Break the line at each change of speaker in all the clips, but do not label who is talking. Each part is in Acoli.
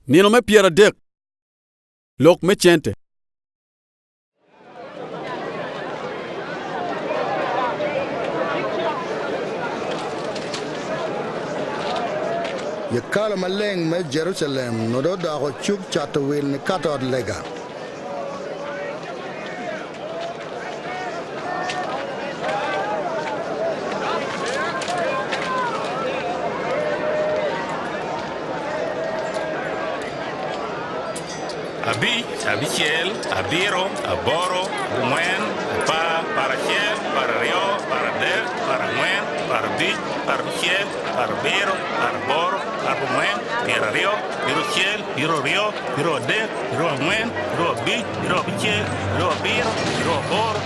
Nino me 30. Lok me cente.
Yekalo maleng me Jerucalem nongo odoko cuk cato wil nikato ot lega.
Abic, abicel, abiro, aboro, abongwen, apar, paracel, pararyo, paradek, parangwen, parabic, parabicel, parabiro, paraboro, parabongwen, pyeraryo, pyeraucel, pyeraryo, pyeradek, pyerangwen, pyerabic, pyerabicel, pyerabiro, pyeraboro.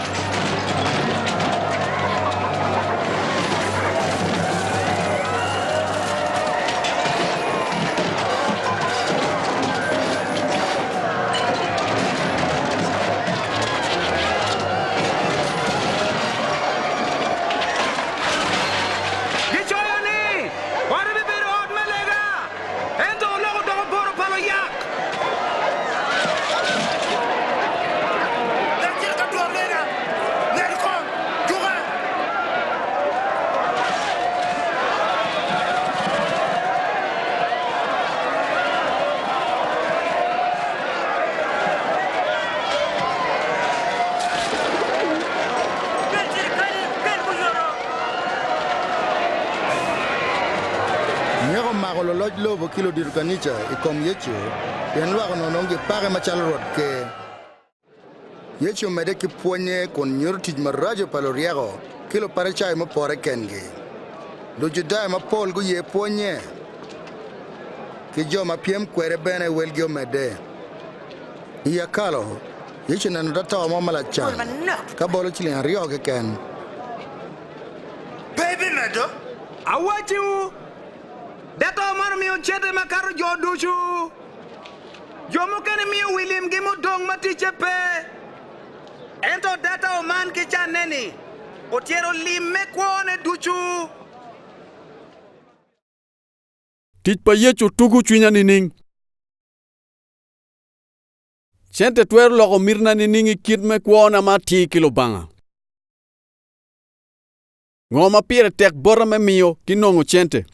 Gicoyo ni, 'Ot bibedo ot me lega, ento wuloko doko poto pa luyak.
Dok cito ka twero lega, ngat kong, juka.
Kel cirikali, kel guyoto.
Nyeko omako luloc lobo ki ludito kanica i kom Yecu pien lwak onongo dong gipake macalo Rwot Ker. Yecu omedde ki pwonnye kun nyuto tic maraco pa luryeko ki Luparicayo mupore kengi. Lujudaya mapol guye pwonnye, ki jo ma pyem kwede bene welgi omedde. I akalo, Yecu oneno dato mo ma lacan ka bolo ciling aryo keken.
Pe ibimedo?
Awacciwu, dato man omiyo cente makato jo ducu. Jo mukene miyo wi limgi mudong ma ticce pe, ento dato man ki canne-ni otyero lim me kwone ducu.
Tic pa Yecu tugo cwinya nining? Cente twero loko mitina nining i kit me kwona ma atir ki Lubanga? Ngo ma pire tek bota me miyo ki nongo cente?